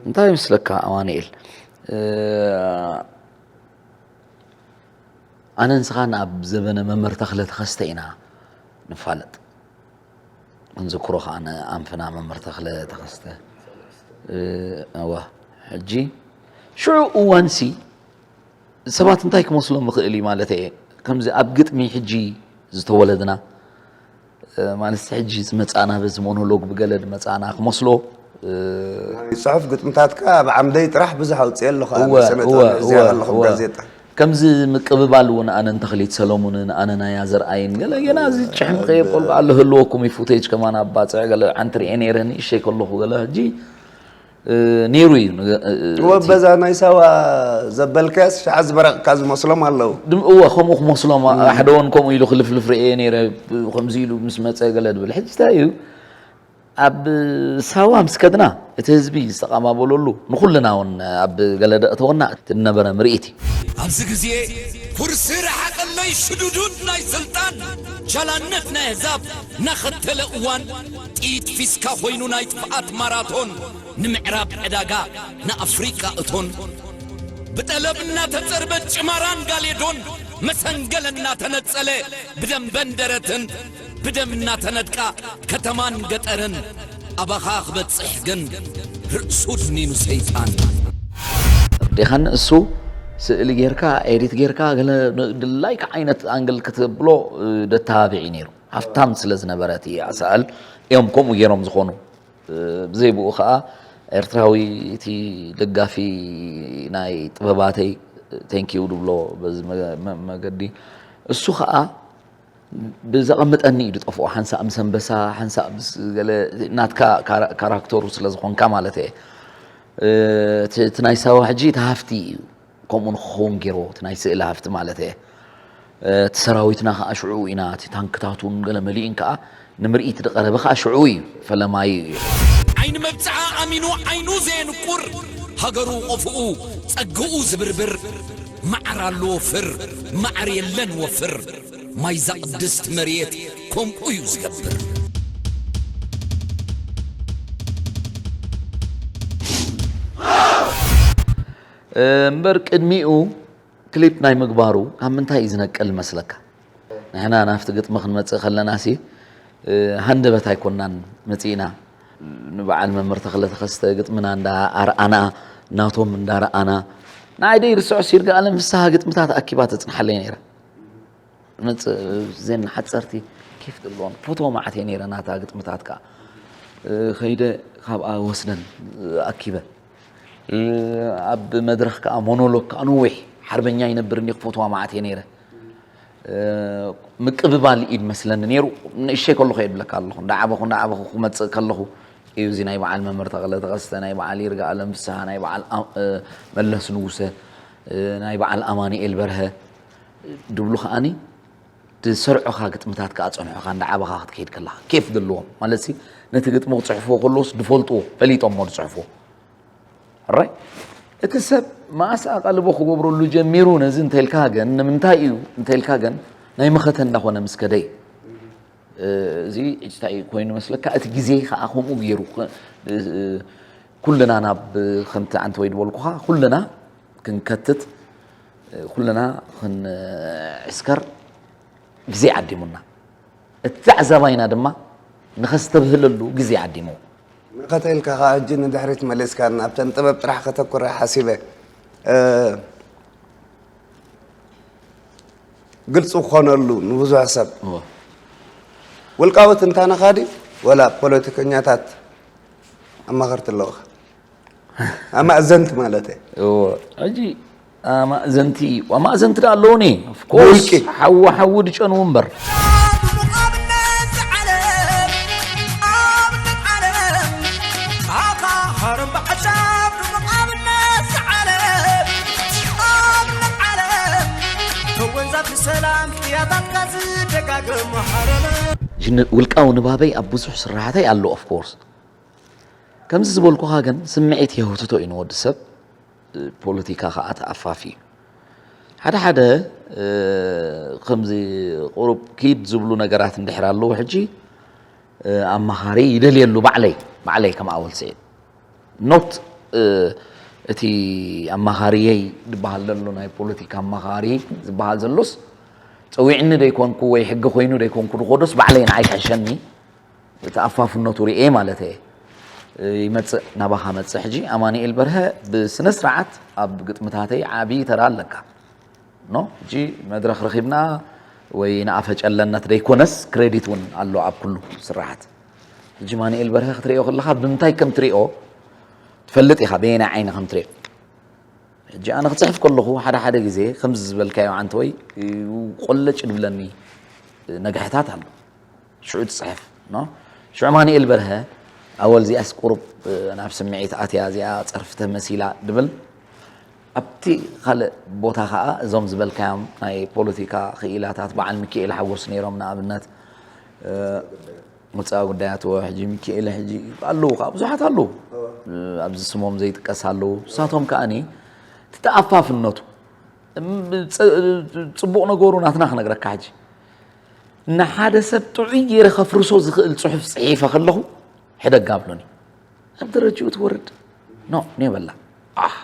እንታይ ይመስለካ ኣማኑኤል፣ ኣነ ንስኻን ኣብ ዘበነ መምህር ተኽለ ተኸስተ ኢና ንፋለጥ። ክንዝክሮ ከኣ ንኣንፍና መምህር ተኽለ ተኸስተ። እወ፣ ሕጂ ሽዑ እዋንሲ ሰባት እንታይ ክመስሎም ይኽእል እዩ ማለት እየ። ከምዚ ኣብ ግጥሚ ሕጂ ዝተወለድና ማለት ሕጂ ዝመጻና በዚ ሞኖሎግ ብገለ ዝመጻና ክመስሎ። ናይ ጽሑፍ ግጥምታትካ ኣብ ዓምደይ ጥራሕ ብዙሕ ኣውፅኤ ኣለኹ። ኣነ እወ፣ ሰነ እወ፣ ጥበብ እዚኣ እወ፣ ኣለኹ እወ። ጋዜጣ። ከምዚ ምቅብባል እውን ኣነን ተኽሊት ሰለሙንን ኣነ ናይ ኣዘርኣይን ገለ ገና እዚ ጭሕሚ ከየብቆል ኣለህልወኩም እዩ ፉቴጅ ከማን ኣባፅዕ ገለ ዓንትሪኤ ነይረ ንእሸይ ከለኹ ገለ ሕጂ ነይሩ እዩ። ወበዛ ናይ ሳዋ ዘበልካስ ሸዓ ዝበረቕካ ዝመስሎም ኣለዉ። ድም እወ ከምኡ ክመስሎም ሓደ ወን ከምኡ ኢሉ ክልፍልፍ ርእየ ነይረ። ከምዚ ኢሉ ምስ መፀ ገለ ድብል ሕጂ እንታይ እዩ ኣብ ሳዋ ምስ ከድና እቲ ህዝቢ ዝተቐባበለሉ ንኹልና እውን ኣብ ገለ ደእተወና እቲ ዝነበረ ምርኢት እዩ። ኣብዚ ግዜ ኩርሲ ረሓቐለይ ሽዱዱድ ናይ ስልጣን ጃላነት ናይ ኣህዛብ እናኸተለ እዋን ጥይት ፊስካ ኮይኑ ናይ ጥፍኣት ማራቶን ንምዕራብ ዕዳጋ ንኣፍሪቃ እቶን ብጠለብ እናተጸርበት ጭማራን ጋሌዶን መሰንገል እናተነጸለ ብደንበን ደረትን ብደም እናተነድቃ ከተማን ገጠርን ኣባኻ ክበጽሕ ግን ርእሱ ድኒኑ ሰይጣን። ዴኻን እሱ ስእሊ ጌርካ ኤዲት ጌርካ ገለ ድላይካ ዓይነት ኣንግል ክትብሎ ደተባብዒ ነይሩ። ሃፍታም ስለ ዝነበረ እቲ ኣሳእል እዮም ከምኡ ገይሮም ዝኾኑ። ብዘይ ብኡ ከዓ ኤርትራዊ እቲ ደጋፊ ናይ ጥበባተይ ቴንኪዩ ድብሎ በዚ መ- መ- መገዲ እሱ ከዓ ብዘቐምጠኒ እዩ ዝጠፍኦ። ሓንሳእ ምስ ኣንበሳ ሓንሳእ ምስ ገለ ናትካ ካራ- ካራክተሩ ስለ ዝኾንካ ማለት እየ። እቲ እቲ ናይ ሳዋ ሕጂ እቲ ሃፍቲ እዩ ከምኡ ንክኸውን ገይርዎ እቲ ናይ ስእሊ ሃፍቲ ማለት እየ። እቲ ሰራዊትና ከዓ ሽዑ ኢና እቲ ታንክታቱን ገለ መሊኡን ከዓ ንምርኢት ዝቐረበ ከዓ ሽዑ እዩ ፈለማዩ እዩ። ዓይኒ መብጽዓ ኣሚኑ ዓይኑ ዘየንቁር ሃገሩ ቆፍኡ ጸግኡ ዝብርብር ማዕር ኣሎ ወፍር ማዕር የለን ወፍር ማይዛ ቅድስት መሬት ከምኡ እዩ ዝገብር። እምበር ቅድሚኡ ክሊፕ ናይ ምግባሩ ካብ ምንታይ እዩ ዝነቅል መስለካ? ንሕና ናብቲ ግጥሚ ክንመጽእ ከለናሲ ሃንደበት ኣይኮናን መጺእና። ንበዓል መምህር ተኽለ ተኸስተ ግጥምና እንዳ ኣርኣና ናቶም እንዳ ረኣና ንዓይ ደይርስዖ ሲርጋ ኣለም ፍስሃ ግጥምታት ኣኪባ ተጽንሓለይ ነይራ። መጽእ ዜን ሓጸርቲ ኬፍ ዘለዎን ፎቶ መዓት እየ ነይረ ናታ ግጥምታት ከዓ ከይደ ካብኣ ወስደን ኣኪበ ኣብ መድረኽ ከዓ ሞኖሎግ ከዓ ነዊሕ ሓርበኛ ይነብር እንዲ ክፎትዋ መዓት እየ ነይረ። ምቅብባል ኢድ መስለኒ ነይሩ። ንእሸይ ከለኹ እየ ድብለካ ኣለኹ እንዳዓበኹ እንዳዓበኹ ክመፅእ ከለኹ እዩ እዚ ናይ በዓል መምህር ተኽለ ተኸስተ ናይ በዓል ይርጋ ኣለም ፍስሃ ናይ በዓል መለስ ንጉሰ ናይ በዓል ኣማኑኤል በርሀ ድብሉ ከዓኒ ድሰርዑኻ ግጥምታት ከዓ ፀንሑኻ እንዳዓበኻ ክትከይድ ከለኻ ኬፍ ዘለዎም ማለት ነቲ ግጥሚ ክፅሕፍዎ ከለዎስ ድፈልጥዎ ፈሊጦሞ ዝፅሕፍዎ ራይ እቲ ሰብ መኣስ ኣቓልቦ ክገብረሉ ጀሚሩ ነዚ እንተልካ ግን ንምንታይ እዩ እንተልካ ግን ናይ መኸተ እንዳኾነ ምስ ከደ እዩ። እዚ እንታይ ኮይኑ መስለካ እቲ ግዜ ከዓ ከምኡ ገይሩ ኩልና ናብ ከምቲ ኣንቲ ወይ ዝበልኩኻ ኩልና ክንከትት ኩልና ክንዕስከር ግዜ ዓዲሙና እቲ ተዓዛባይና ድማ ንኸስተብህለሉ ግዜ ዓዲሙ። መኸተ ኢልካ ከዓ ሕጂ ንድሕሪት መሊስካና ኣብተን ጥበብ ጥራሕ ከተኩረ ሓሲበ ግልፂ ክኾነሉ ንብዙሕ ሰብ ውልቃዊ ትንታነኻ ድዩ ወላ ፖለቲከኛታት ኣማኸርቲ ኣለውኻ ኣማእዘንቲ ማለት እየ። ሕጂ ኣማእዘንቲ ኣማእዘንቲ ዳ ኣለውኒ? Of course። ብውልቂ። ሓዊ ሓዊ ድጨንዉ እምበር። ሰላም ቅያታትካ ዝደጋገሙ ሓረመ ውልቃዊ ንባበይ ኣብ ብዙሕ ስራሕተይ ኣሎ። Of course። ከምዚ ዝበልኩኻ ግን ስምዒት የህውትቶ እዩ ንወዲ ሰብ። ፖለቲካ ከዓ ተኣፋፊ እዩ። ሓደ ሓደ ከምዚ ቁሩብ ኪድ ዝብሉ ነገራት እንድሕር ኣለዉ ሕጂ ኣማኻሪ ይደልየሉ ባዕለይ ባዕለይ ከም ኣወል ስዒድ ኖት እቲ ኣማኻሪየይ ዝበሃል ዘሎ ናይ ፖለቲካ ኣማኻሪ ዝበሃል ዘሎስ ፀዊዕኒ ደይኮንኩ ወይ ሕጊ ኮይኑ ደይኮንኩ ዝኮዶስ ባዕለይ ንዓይ ክሕሸኒ ተኣፋፍነቱ ርኤ ማለት እየ። ይመፅእ ናባኻ መፅእ ሕጂ ኣማኑኤል በርሀ ብስነ ስርዓት ኣብ ግጥምታተይ ዓብዪ ተራ ኣለካ። ኖ ሕጂ መድረኽ ረኺብና ወይ ንኣፈጨለነት ደይኮነስ ክሬዲት እውን ኣሎ ኣብ ኩሉ ስራሓት። ሕጂ ማኑኤል በርሀ ክትሪኦ ከለኻ ብምንታይ ከም ትሪኦ ትፈልጥ ኢኻ በየናይ ዓይኒ ከም ትሪኦ። ሕጂ ኣነ ክፅሕፍ ከለኹ ሓደ ሓደ ግዜ ከምዚ ዝበልካዮ ዓንተወይ ቆለጭ ድብለኒ ነግሕታት ኣሎ። ሽዑ ትፅሕፍ ኖ ሽዑ ማንኤል በርሀ ኣወል እዚኣስ ቁሩብ ናብ ስምዒት ኣትያ እዚኣ ፀርፊ ተመሲላ ድብል ኣብቲ ካልእ ቦታ ከዓ እዞም ዝበልካዮም ናይ ፖለቲካ ክኢላታት በዓል ሚካኤል ሓጎስ ነይሮም ንኣብነት ወፃኢ ጉዳያት ሕጂ ሚካኤል ሕጂ ኣለዉ ከዓ ብዙሓት ኣለዉ ኣብዚ ስሞም ዘይጥቀስ ኣለዉ ንሳቶም ከዓኒ እቲ ተኣፋፍነቱ ጽቡቕ ነገሩ ናትና ክነግረካ ሕጂ ንሓደ ሰብ ጥዑይ ገይረ ከፍርሶ ዝኽእል ጽሑፍ ጽሒፈ ከለኹ ሕደግ ኣብሉኒ ኣብ ደረጅኡ ትወርድ ኖ ኔበላ ኣህ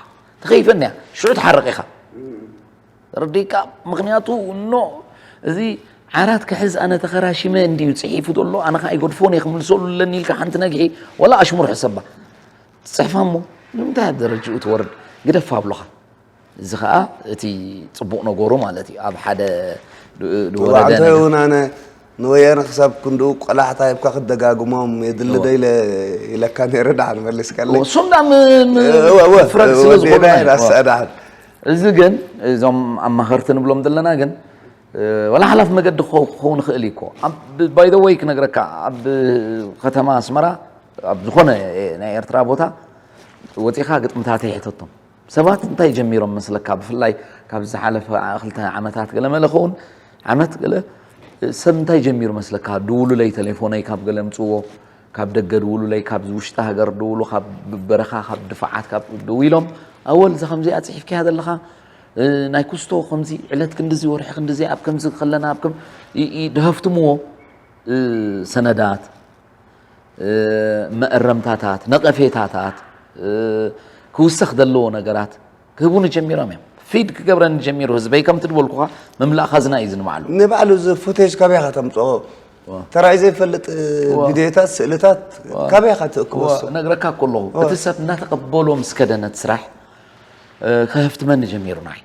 ተኸይፈን እያ ሽዑ ትሓርቕ ኢኻ ረዲካ ምኽንያቱ ኖ እዚ ዓራት ክሕዝ ኣነ ተኸራሺመ እንድዩ ጽሒፉ ዘሎ ኣነ ከኣ ይገድፎን እየ ክምልሰሉ ኣለኒ ኢልካ ሓንቲ ነግሒ ወላ ኣሽሙር ሕሰባ ትጽሕፋ እሞ ንምንታይ ኣብ ደረጅኡ ትወርድ ግደፋ ኣብሎኻ እዚ ከዓ እቲ ፅቡቕ ነገሩ ማለት እዩ ኣብ ሓደ ዝወረደ ተባዕንተ እውን ኣነ ንወያነ ክሳብ ክንድኡ ቆላሕታ ሂብካ ክትደጋግሞም የድሊ ዶ ኢለ ኢለካ ነይረ ደሓን መሊስካለይ እሱም ዳ ፍረግ ስለ ዝኾኑና እዚ ግን እዞም ኣማኸርቲ ንብሎም ዘለና ግን ወላ ሓላፍ መገዲ ክኸውን ይኽእል እዩ እኮ ባይደወይ ክነግረካ ኣብ ከተማ ኣስመራ ኣብ ዝኾነ ናይ ኤርትራ ቦታ ወፂኻ ግጥምታት ይሕተቶም ሰባት እንታይ ጀሚሮም መስለካ ብፍላይ ካብ ዝሓለፈ ክልተ ዓመታት ገለ መለ ኸውን ዓመት ገለ ሰብ እንታይ ጀሚሩ መስለካ ድውሉለይ ቴሌፎነይ ካብ ገለ ምፅዎ ካብ ደገ ድውሉለይ ካብ ውሽጢ ሃገር ድውሉ ካብ በረኻ ካብ ድፋዓት ካብ ደው ኢሎም ኣወል እዛ ከምዚኣ ፅሒፍካያ ዘለኻ ናይ ኩስቶ ከምዚ ዕለት ክንድዚ ወርሒ ክንድዚ ኣብ ከምዚ ከለና ኣብ ከም ድሀፍትምዎ ሰነዳት መእረምታታት፣ ነቐፌታታት፣ ክውሰኽ ዘለዎ ነገራት ክህቡኒ ጀሚሮም እዮም። ፊድ ክገብረኒ ጀሚሩ ህዝበይ ከምቲ ዝበልኩኻ ምምላእ ኻዝና እዩ ዝንባዕሉ። ንባዕሉ እዚ ፉቴጅ ካበይ ኢኻ ተምፅኦ? ተራእዩ ዘይፈልጥ ቪድዮታት፣ ስእልታት ካበይ ኢኻ ትእክቦ? እነግረካ እኮ ኣለኹ እቲ ሰብ እናተቐበሎ ምስ ከደ ነቲ ስራሕ ክህፍትመኒ ጀሚሩ ንዓይ።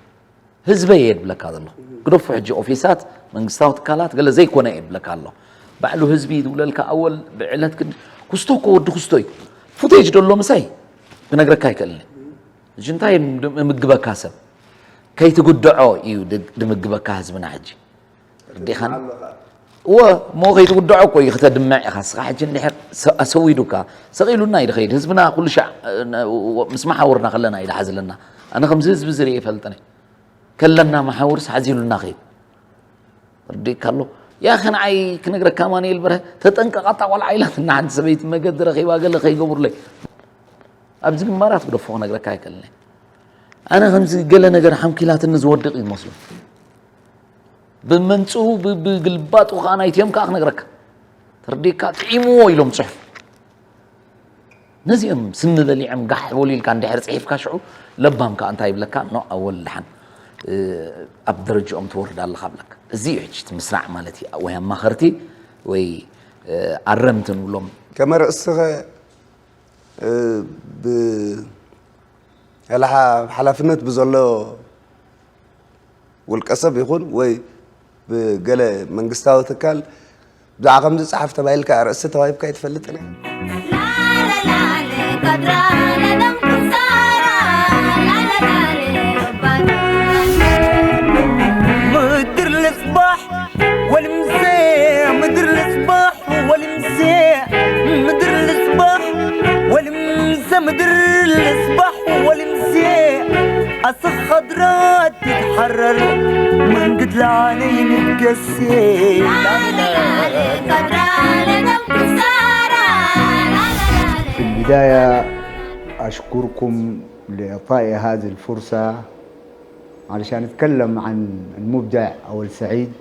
ህዝበይ እየ ድብለካ ዘለኹ ግደፎ ሕጂ ኦፊሳት መንግስታዊ ትካላት ገለ ዘይኮነ እየ ድብለካ ኣለኹ ባዕሉ ህዝቢ ድብለልካ ኣወል ብዕለት ክድ ኩስቶ እኮ ወዲ ኩስቶ እዩ ፉቴጅ ደሎ ምሳይ ክነግረካ ኣይክእልን ሕጂ እንታይ ምግበካ ሰብ ከይትጉድዖ እዩ ድምግበካ ህዝብና ሕጂ ርዲኻን እወ እሞ ከይትጉድዖ እኮ እዩ ክተድምዕ ኢኻ ስኻ ሕጂ እንድሕር ኣሰዊዱካ ሰቒሉና እዩ ድኸይድ ህዝብና ኩሉ ሻዕ ምስ መሓውርና ከለና እዩ ድሓዝለና ኣነ ከምዚ ህዝቢ ዝርኢ ይፈልጥን ከለና መሓውርስ ሓዚሉና ኸይድ ርዲእካ ኣሎ ያኸ ንዓይ ክነግረካ ኣማኑኤል በርሀ ተጠንቀቕ ኣታ ቆልዓ ኢላትና ሓንቲ ሰበይቲ መገዲ ረኺባ ገለ ከይገብሩለይ ኣብዚ ግንባራት ግደፎ ክነግረካ ኣይክእልን ኣነ ከምዚ ገለ ነገር ሓምኪላትኒ ዝወድቕ እዩ ዝመስሎ ብመንፅኡ ብግልባጡ ከዓ ናይትዮም ከዓ ክነግረካ ተርዲእካ ጥዒምዎ ኢሎም ፅሑፍ ነዚኦም ስሚ በሊዖም ጋሕ በሉ ኢልካ እንድሕር ፅሒፍካ ሽዑ ለባም ከዓ እንታይ ይብለካ ኖ ኣወል ደሓን ኣብ ደረጅኦም ትወርድ ኣለኻ ብለካ እዚ እዩ ሕጂ እቲ ምስራዕ ማለት እዩ ወይ ኣማኸርቲ ወይ ኣረምቲ ንብሎም ከመርእስኸ ብላሓ ሓላፍነት ብዘሎ ውልቀ ሰብ ይኹን ወይ ብገለ መንግስታዊ ትካል ብዛዕባ ከምዚ ጸሓፍ ተባሂልካ ኣርእስቲ ተዋሂብካ ኣይትፈልጥን እያ። ኣስኽ ኸድራት ትትሓረር መንግድ ላነይ ንገሴ في البداية أشكركم لإعطائي هذه الفرصة علشان أتكلم عن المبدع أول سعيد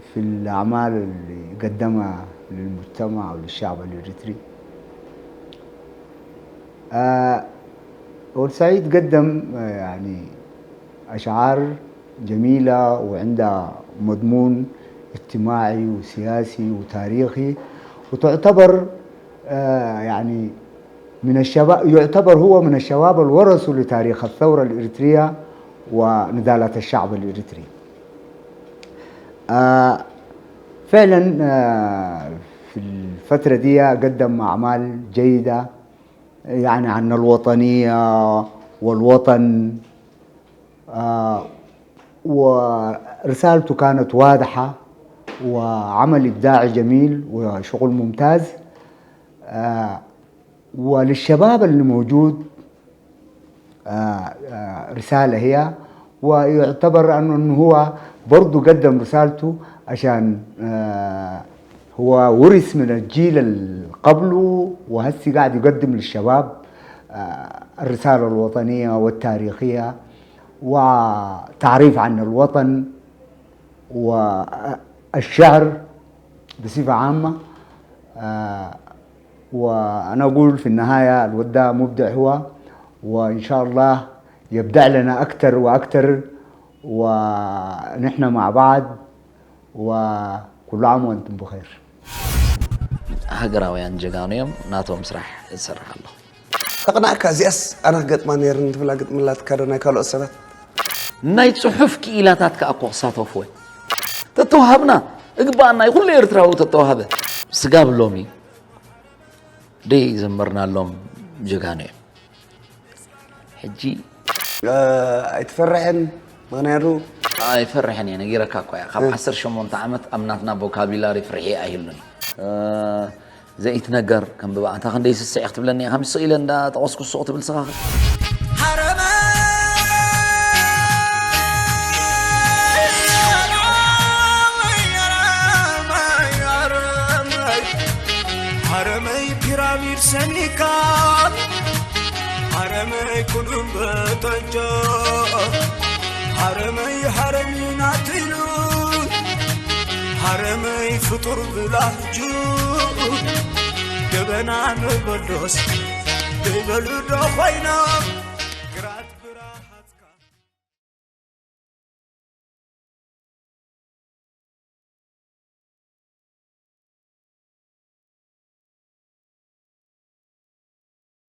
في الأعمال اللي قدمها للمجتمع وللشعب الإريتري. آه، أول سعيد قدم آه، يعني أشعار جميلة وعندها مضمون اجتماعي وسياسي وتاريخي، وتعتبر آه، يعني من الشباب، يعتبر هو من الشباب الورثوا لتاريخ الثورة الإريترية ونضالات الشعب الإريتري. آه، فعلا آه، في الفترة دي قدم أعمال جيدة، يعني عن الوطنية والوطن. آه، ورسالته كانت واضحة، وعمل إبداعي جميل وشغل ممتاز. آه، وللشباب اللي موجود آه، آه، رسالة هي، ويعتبر أنه إنه هو برضو قدم رسالته عشان آه، هو ورث من الجيل اللي قبله، وهسي قاعد يقدم للشباب آه، الرسالة الوطنية والتاريخية وتعريف عن الوطن والشعر بصفة عامة. آه، وأنا أقول في النهاية الود ده مبدع هو، وإن شاء الله يبدع لنا أكتر وأكتر، ونحن مع بعض، وكل عام وأنتم بخير. ሃገራውያን ጀጋኑ እዮም። ናቶም ስራሕ ዝሰርሕ ኣሎ። ተቕናእካ እዚኣስ ኣነ ክገጥማ ነይርኒ ትብላ ግጥሚ ኣላትካ ዶ ናይ ካልኦት ሰባት? ናይ ጽሑፍ ክኢላታት ከኣ እኮ ክሳተፉ ወይ ተተዋሃብና እግባኣና እዩ። ኩሉ ኤርትራዊ ተተዋሃበ። ስጋብ ሎሚ ደይ ዘመርናሎም ጀጋኑ እዮም። ሕጂ ኣይትፈርሕን? ምክንያቱ ኣይፈርሕን እየ፣ ነጊረካ እኮ እያ። ካብ ዓሰርተ ሸሞንተ ዓመት ኣብ ናትና ቮካቢላሪ ፍርሒ ኣይህሉን እዩ። ዘይትነገር ከም ብባእታ ክንደይ ስስዕ ክትብለኒ እያ። ከም ስቕ ኢለ እንዳ ጠቐስኩ ስቕ ትብል ስኻ። ሃረመይ ፒራሚድ ሰኒካ ሃረመይ ኩሉም በጠንጆ ሃረመይ ሃረሚ ናትሉ ሃረመይ ፍጡር ብላህጁ ገበና ንበሎስ ይበሉ ዶ ኮይኖም